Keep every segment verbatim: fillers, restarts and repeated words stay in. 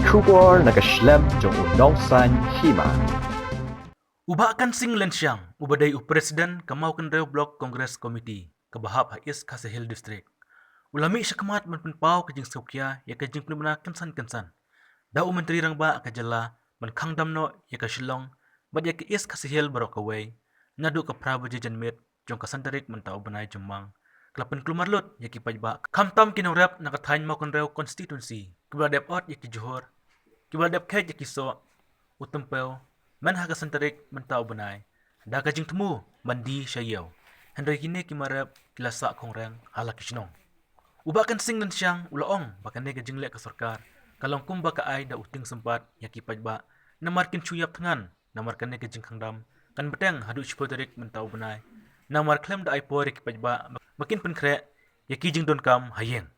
Khubor na ka shlem jong u nongsan hima. U Bah Kansing Lenshiang, uba dei u President ka Mawkynrew Block Congress Committee, kaba hap ha East Khasi Hills District, u la mih shakhmat ban pynpaw ka jingsngewkhia ïa ka jingpynbna kynsan kynsan da u Myntri Rangbah ka jylla ban khang dam noh ïa ka Shillong bad ïa ka East Khasi Hills baroh kawei, naduh ka phra baje janmiet jong ka san tarik mynta u bnai Jymmang, ka la pynkulmar lut ïa ki paidbah, khamtam ki nongrep na ka thaiñ Mawkynrew constituency, kiba la dep ot ïa ki jhur, kiba la dep kheit ïa ki soh, u tympew, myn ha ka san tarik mynta u bnai, da ka jingthmu ban die sha ïew. Hynrei kine ki mar rep ki la sah khongreng ha la ki shnong. U Bah Kansing Lenshiang u la ong ba kane ka jingleh ka sorkar ka long kumba ka ai da u tieng sympat ïa ki paidbah, namar kin shu ïap thngan, namar kane ka jingkhang dam kan bteng haduh shiphew tarik mynta u bnai, namar khlem da ai por ïa ki paidbah ba kin pynkhreh ïa ki jingdonkam ha ïing.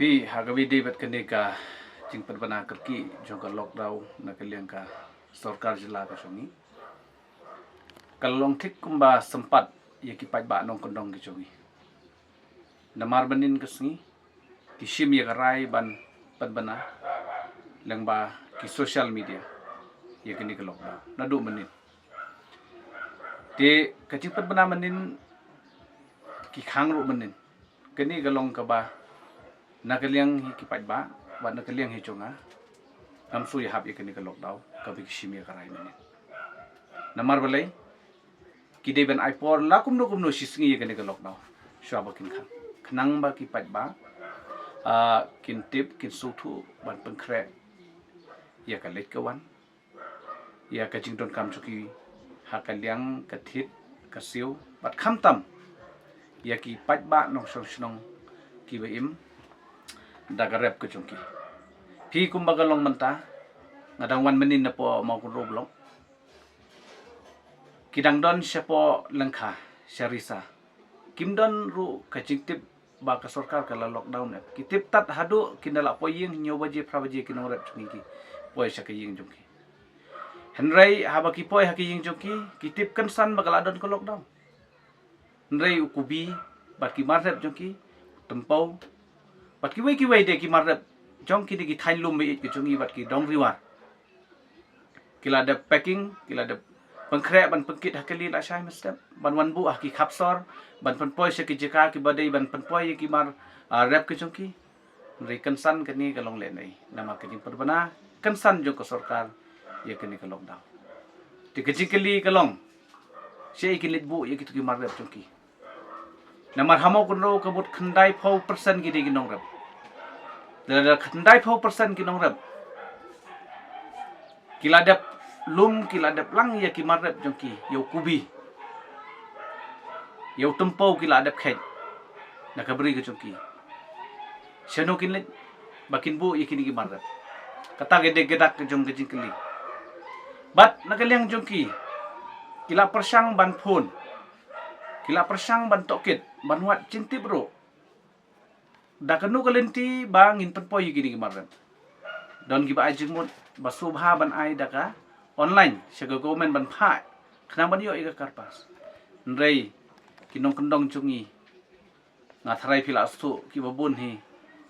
Phi, ha kaba ïadei bad kane ka jingpynbna kyrkieh jong ka lockdown na ka liang ka sorkar jylla ka jong ngi, ka long thik kumba sympat ïa ki paidbah nongkyndong ki jong ngi. Namar mynnin ka sngi ki shim ïa ka rai ban pynbna lyngba ki social media ïa kane ka lockdown naduh mynnin. Te ka jingpynbna mynnin ki khang ruh mynnin. Kane ka long kaba na ka liang hi ki paidbah bad na ka liang hi jong nga, ngam shu ïahap ïa kane ka lockdown kaba ki shim ïa ka rai mynnin. Namar balei? Ki dei ban ai por la kumno kumno shi sngi ïa kane ka lockdown shuwa ba kin khang, khnang ba ki paidbah, ah, kin tip, kin sngewthuh ban pynkhreh ïa ka leit ka wan, ïa ka jingdonkam jong ki ha ka liang ka thied ka siew, bad khamtam ïa ki paidbah nongshong shnong kiba im da ka rep ka jong ki. Phi, kumba ka long mynta, nga dang wan mynnin napoh Mawkynrew Block, ki dang don shapoh lyngkha sha Risa. Kim don ruh ka jingtip ba ka sorkar ka la lockdown eh. Ki tip tad haduh kin da la poi ïing, hynñiew baje phra baje ki nongrep jong ngi ki poi sha ka ïing jong ki. Hynrei haba ki poi ha ka ïing jong ki, ki tip kynsan ba ka la don ka lockdown. Hynrei u kubi bad ki mar rep jong ki, u tympew bad kiwei kiwei de ki mar rep jong kine ki thaiñ lum ba ïeit ki jong ngi bad ki dong Ri War, ki la dep packing, ki la dep pynkhreh ban pynkit ha kali lashai mynstep, ban wan buh ha ki khap sor, ban pynpoi sha ki jaka kiba dei ban pynpoi ïa ki mar, ah, rep ki jong ki. Hynrei kynsan kane ka long lehnoh, namar ka jingpynbna kynsan jong ka sorkar ïa kane ka lockdown. Te ka jingkylli ka long, shaei kin leit buh ïa kito ki mar rep jong ki? Namar ha Mawkynrew ka mut khyndaiphew percent ki dei ki nongrep. Lada khyndaiphew percent ki nongrep ki la dep lum, ki la dep lang ïa ki mar rep jong ki, ïa u kubi, ïa u tympew ki la dep kheit na ka bri ka jong ki, shano kin leit ba kin buh ïa kine ki mar rep? Kata ka dei ka dak ka jong ka jingkylli. Bad na ka liang jong ki, ki la pyrshang ban phone, ki la pyrshang ban tohkit, ban wad jingtip ruh da kano ka lynti ba ngin pynpoi ïa kine ki mar rep. Don kiba ai jingmut ba sngewbha ban ai da ka online sha ka government ban phah, khnang ban ïoh ïa ka karpas. Hynrei ki nongkyndong jong ngi, nga tharai phi la sngewthuh, kiba bun hi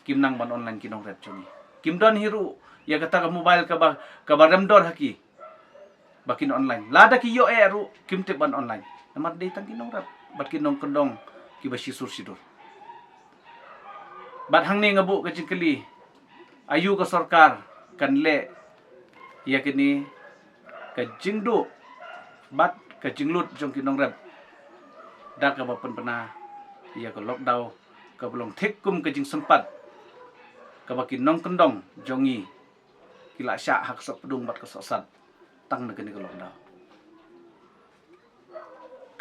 kim nang ban online ki nongrep jong ngi. Kim don hi ruh ïa kata ka mobile kaba, kaba rem dor ha ki ba kin online. Lada ki ïoh eh ruh kim tip ban online, namar dei tang ki nongrep bad ki nongkyndong kiba shisur shidur. Bad hangne nga buh ka jingkylli, aïu ka sorkar kan leh ïa kane ka jingduh bad ka jinglut jong ki nongrep da kaba pynbna ïa ka lockdown kaba long thik kum ka jingsympat kaba ki nongkyndong jong ngi ki la shah ha ka sohpdung bad ka sohsat tang na kane ka lockdown.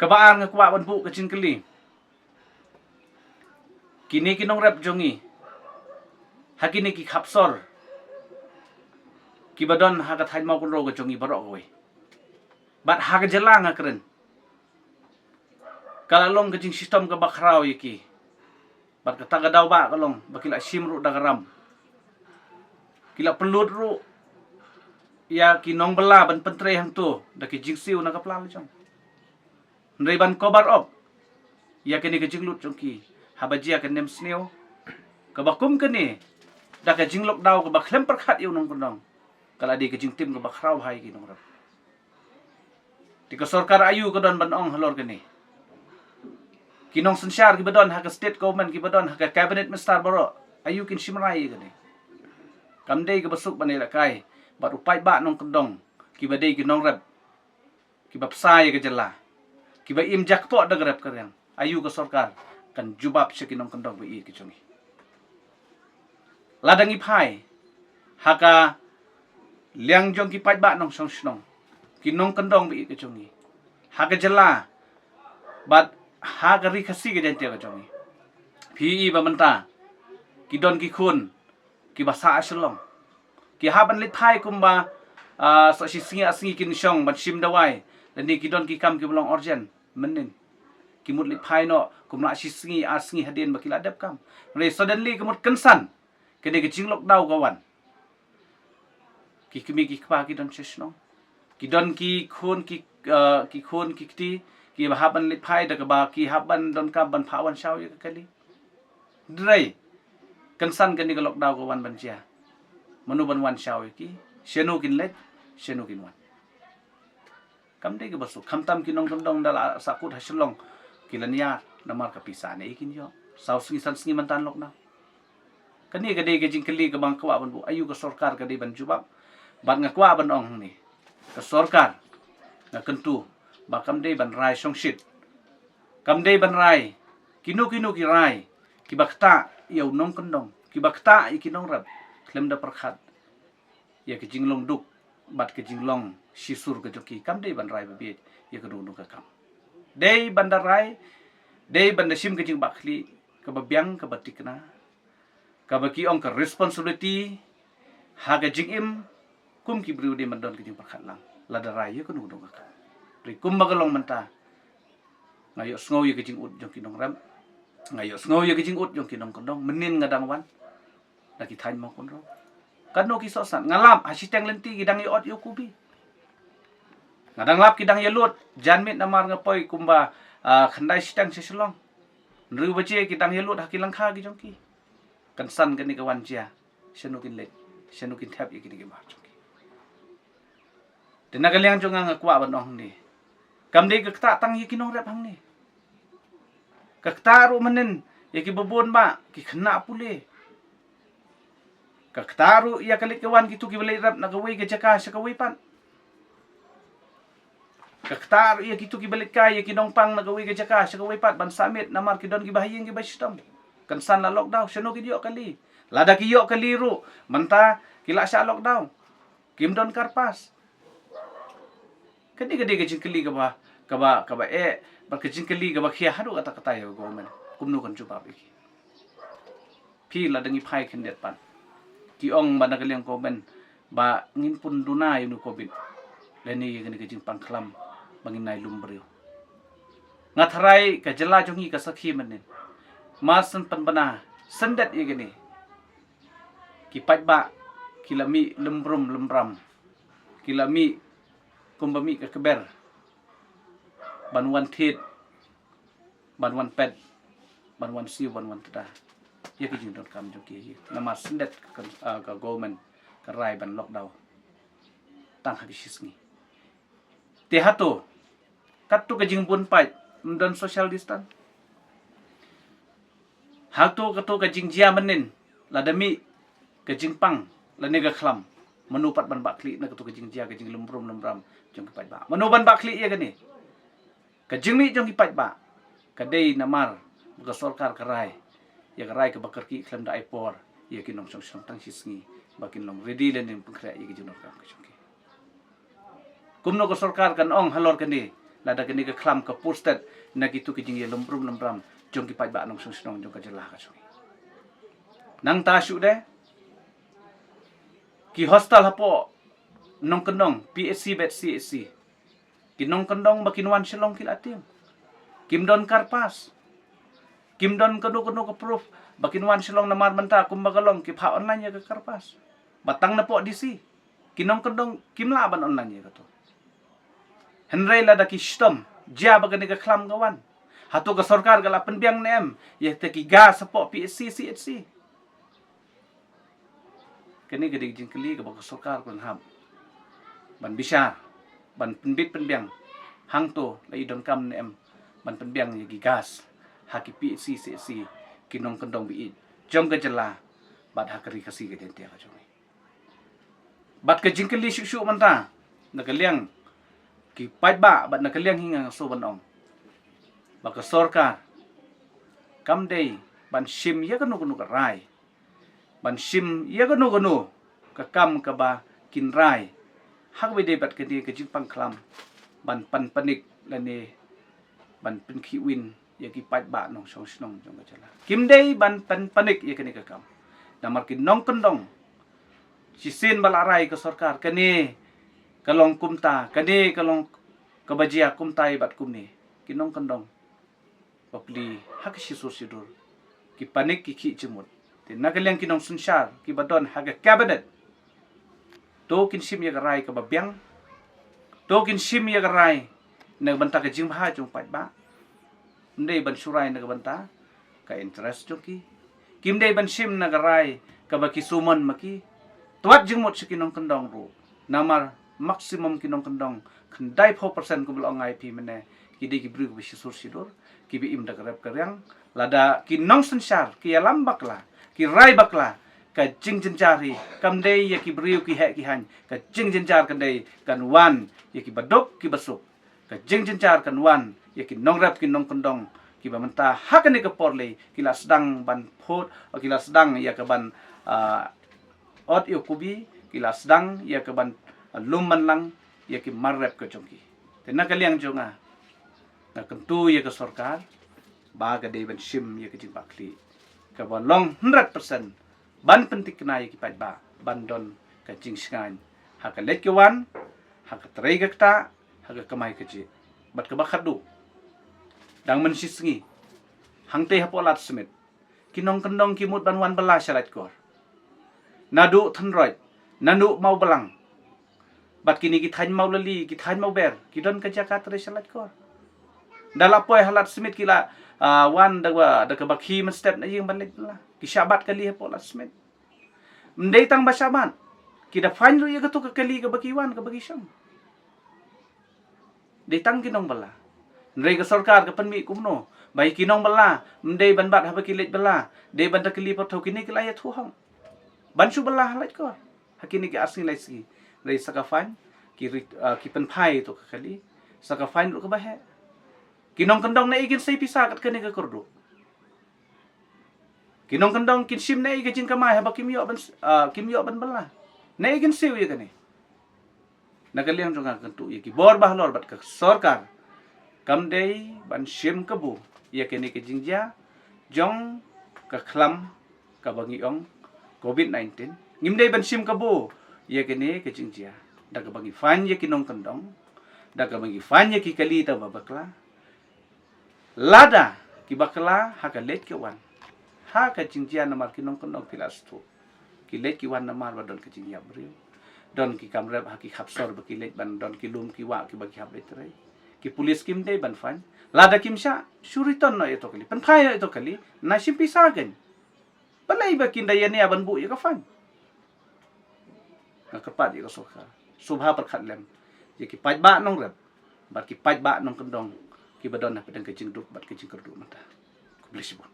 Kaba ar, nga kwah ban buh ka jingkylli, kine ki nongrep jong ngi ha kine ki khap sor kiba don ha ka thaiñ Mawkynrew ka jong ngi baroh kawei, bad ha ka jylla nga kren, ka la long ka jingshitom kaba khraw ïa ki. Bad kata ka daw ba ka long ba ki la shim ruh da ka ram. Ki la pynlut ruh ïa ki nongbylla ban pyntrei hangto da ki jingsiew na ka pla la jong. Hynrei ban cover up ïa kane ka jinglut jong ki, haba jia ka nemsniew kaba kum kane, da ka jinglockdown kaba khlem pyrkhat ïa u nongkyndong, ka la dei ka jingtim kaba khraw bha ïa ki nongrep. Te ka sorkar aïu ka don ban ong halor kane? Ki nongsynshar kiba don ha ka state government, kiba don ha ka cabinet minister baroh, aïu kin shim rai ïa kane? Kam dei kaba suk ban ïalehkai bad u paidbah nongkyndong kiba dei ki nongrep, kiba bsa ïa ka jylla, kiba im jakpoh da ka rep ka riang. Aïu ka sorkar kan jubab sha ki nongkyndong ba ïeit ka jong ngi? Lada ngi phai ha ka liang jong ki paidbah nongshong shnong, ki nongkyndong ba ïeit ka jong ngi, ha ka jylla bad ha ka Ri Khasi ka Jaintia ka jong ngi, phi i ba mynta ki don ki khun kiba sah ha Shillong, ki hap ban leit phai kumba, ah, sa shi sngi ar sngi kin shong ban shim dawai, lane ki don ki kam kiba long urgent mynnin. Ki mut leit phai noh kumba shi sngi ar sngi hadien ba ki la dep kam. Hynrei suddenly ka mut kynsan kane ka jinglockdown ka wan. Ki kmie ki kpa ki don sha shnong, ki don ki khun ki, ah, ki khun ki kti, kiba hap ban leit phai da kaba ki hap ban don kam ban phah wan shaw ïa ka kali. Hynrei kynsan kane ka lockdown ka wan ban jia, mano ban wan shaw ïa ki? Shano kin leit? Shano kin wan? Kam dei kaba suk. Khamtam ki nongkyndong da la sahkut ha Shillong, ki la niar namar ka pisa ne kin ïoh. Saw sngi san sngi mynta lockdown. Kane ka dei ka jingkylli kaba nga kwah ban buh, aïu ka sorkar ka dei ban jubab? Bad nga kwah ban ong hangne, ka sorkar, nga kyntu ba kam dei ban rai shongshit. Kam dei ban rai kino kino ki rai kiba ktah ïa u nongkyndong, kiba ktah ïa ki nongrep, khlem da pyrkhat ïa ka jinglong duk bad ka jinglong shisur ka jong ki. Kam dei ban rai ba bieit ïa kano kano ka kam. Dei ban da rai, dei ban da shim ka jingbakla kaba biang, kaba tikna, kaba ki ong ka responsibility ha ka jingim. Kum ki briew dei ban don ka jingpyrkhat lang lada rai ïa kano kano ka kam. Hynrei kumba ka long mynta, nga ïohsngew ïa ka jingud jong ki nongrep, nga ïohsngew ïa ka jingud jong ki nongkyndong. Mynnin nga dang wan na ki thaiñ Mawkynrew, katno ki sohsat. Nga lap ha shiteng lynti ki dang ïa ot ïa u kubi. Nga dang lap ki dang ïa lut janmiet namar nga poi kumba, ah, khyndai shiteng sha Shillong. Hynriew baje ki dang ïa lut ha ki lyngkha ki jong ki. Kynsan kane ka wan jia, shano kin leit? Shano kin thep ïa kine ki mar jong ki? Te na ka liang jong nga, nga kwah ban ong hangne, kam dei ka ktah tang ïa ki nongrep hangne. Ka ktah ruh mynnin ïa kiba bun bah ki khynnah pule. Ka ktah ruh ïa ka leit ka wan kito kiba leit rep na kawei ka jaka sha kawei pat. Ka ktah ruh ïa kito kiba leit kai ïa ki nongpang na kawei ka jaka sha kawei pat ban sah miet namar ki don kiba ha ïing kiba shitom. Kynsan la lockdown, shano kin ïoh kali? Lada ki ïoh kali ruh mynta ki la shah lockdown, kim don kar pass. Kane ka dei ka jingkylli kaba, kaba, kaba eh, bad ka jingkylli kaba khia haduh katta katta ïa ka government. Kumno kan jubab ïa ki? Phi, lada ngi phai khyndiat pat, ki ong ba na ka liang government ba ngin pynduna ïa une u covid lane ïa kane ka jingpang khlam ba ngin nai lum briew. Nga tharai ka jylla jong ngi ka sakhi mynnin. Mar syn pynbna syndet ïa kane, ki paidbah ki la mih lembrum lembram, ki la mih kumba mih ka kber ban wan thied, ban wan pet, ban wan siew, ban wan tda ïa ki jingdonkam jong ki. Namar syndet ka, ah, ka government ka rai ban lockdown tang ha ki shi sngi. Te hato katto ka jingbun paid ym don social distance? Hato katto ka jingjia mynnin lada mih ka jingpang lane ka khlam, mano pat ban bah khlieh na katto ka jingjia, ka jinglembrum lembram jong ki paidbah? Mano ban bah khlieh ïa kane? Ka jingmih jong ki paidbah ka dei namar ba ka sorkar ka rai ïa ka rai kaba kyrkieh khlem da ai por ïa ki nongshong shnong tang shi sngi ba kin long ready lane pynkhreh ïa ki jingdonkam ka jong ki. Kumno ka sorkar kan ong halor kane lada kane ka khlam ka posted na kito ki jingïalembrum lembram jong ki paidbah nongshong shnong jong ka jylla ka jong ngi? Nangta shuh de ki hostel hapoh Nongkyndong, P H C bad C H C, ki nongkyndong ba kin wan Shillong ki la tieng. Kim don karpas. Kim don kano kano ka proof ba kin wan Shillong, namar mynta kumba ka long ki phah online ïa ka karpas. Ba tang na poh D C ki nongkyndong kim lah ban online ïa kato. Hynrei lada ki shitom jia ba kane ka khlam ka wan, hato ka sorkar ka la pynbiang ne em ïa kita ki gas hapoh P H C, C H C? Kane ka dei ka jingkylli kaba ka sorkar kan hap ban bishar, ban pynbit pynbiang. Hangto la i donkam ne em ban pynbiang ïa ki gas ha ki P H C, C H C, ki nongkyndong ba ïeit jong ka jylla bad ha ka Ri Khasi ka Jaiñtia ka jong ngi? Bad ka jingkylli shuh shuh mynta na ka liang ki paidbah bad na ka liang hi nga shu ban ong ba ka sorkar kam dei ban shim ïa kano kano ka rai, ban shim ïa kano kano ka kam kaba kin rai ha kaba ïadei bad kane ka jingpang khlam ban pan panik lane ban pynkhih win ïa ki paidbah nongshong shnong jong ka jylla. Kim dei ban pan panik ïa kane ka kam. Namar ki nongkyndong shisien ba la rai ka sorkar, kane ka long kumta, kane ka long kaba jia kumta bad kumne. Ki nongkyndong bapli ha ka shisur shidur ki panik, ki khih jingmut. Te na ka liang ki nongsynshar kiba don ha ka cabinet, to kin shim ïa ka rai kaba biang, to kin shim ïa ka rai na ka bynta ka jingbha jong paidbah. Ym dei ban shu rai na ka bynta ka interest jong ki. Kim dei ban shim na ka rai kaba ki sumon ma ki. Twat jingmut sha ki nongkyndong ruh. Namar maximum ki nongkyndong, khyndai phew percent kumba la ong ai phi mynne, ki dei ki briew kiba shisur shidur, kiba im da ka rep ka riang. Lada ki nongsynshar ki ïalam bakla, ki rai bakla, ka jingjynjar hi kam dei ïa ki briew ki heh ki haiñ. Ka jingjynjar kan dei, kan wan ïa kiba duk kiba suk. Ka jingjynjar kan wan ïa ki nongrep ki nongkyndong kiba mynta ha kane ka por lei ki la sdang ban phut, ki la sdang ïa ka ban, ah, ot ïa u kubi, ki la sdang ïa ka ban, ah, lum ban lang ïa ki mar rep ka jong ki. Te na ka liang jong nga, nga kyntu ïa ka sorkar ba ka dei ban shim ïa ka jingbakla kaba long hundred percent ban pynthikna ïa ki paidbah ban don ka jingshngaiñ ha ka leit ka wan, ha ka trei ka ktah, ha ka kamai kajih. Bad kaba khatduh, dang mynshisngi hangtei hapoh Ladshmit, ki nongkyndong ki mut ban wan bylla sha Laitkor. Naduh Thynroit, naduh Mawblang. Bad kine ki thaiñ Mawlali, ki thaiñ Mawber, ki don ka jaka trei sha Laitkor. Da la poi ha Ladshmit ki la, ah, wan da kaba, da kaba khie mynstep na ïing ban leit bylla. Ki shah bat kali hapoh Ladshmit. Ym dei tang ba shah bat, ki da fine ruh ïa kato ka kali kaba ki wan, kaba ki shong. Dei tang ki nongbylla. Hynrei ka sorkar ka pynmih kumno ba ïa ki nongbylla ym dei ban bat haba ki leit bylla, dei ban da kali pyrthuh, kine ki la ïathuh hok ban shu bylla ha Laitkor ha kine ki ar sngi lai sngi. Hynrei sa ka fine ki rit, ah, ki pynphai to ka kali, sa ka fine ruh kaba heh. Ki nongkyndong naei kin sei pisa kat kane ka kyrduh? Ki nongkyndong kin shim naei ka jingkamai haba kim ïoh ban, ah, kim ïoh ban bylla? Naei kin siew ïa kane? Na ka liang jong nga kyntu ïa ki bor bahalor bad ka sorkar, kam dei ban shim kabu ïa kane ka jingjia jong ka khlam kaba ngi ong covid nineteen. Ngim dei ban shim kabu ïa kane ka jingjia da kaba ngi fine ïa ki nongkyndong, da kaba ngi fine ïa ki kali ta ba bakla. Lada ki bakla ha ka leit ka wan, ha ka jingjia, namar ki nongkyndong ki la sngewthuh, ki leit ki wan namar ba don ka jingïap briew, don ki kam rep ha ki hapsor ba ki leit ban don ki lum ki wah kiba ki hap leit trei. Ki pulit kim dei ban fine. Lada kim shah, shu return noh ïa to kali, pynphai noh ïa to kali, na shim pisa kein. Balei ba kin da ïania ban buh ïa ka fine? Nga kyrpad ïa ka sorkar, sngewbha pyrkhat lem ïa ki paidbah nongrep bad ki paidbah nongkyndong kiba don hapdeng ka jingduk bad ka jingkyrduh mynta. Khublei shibun.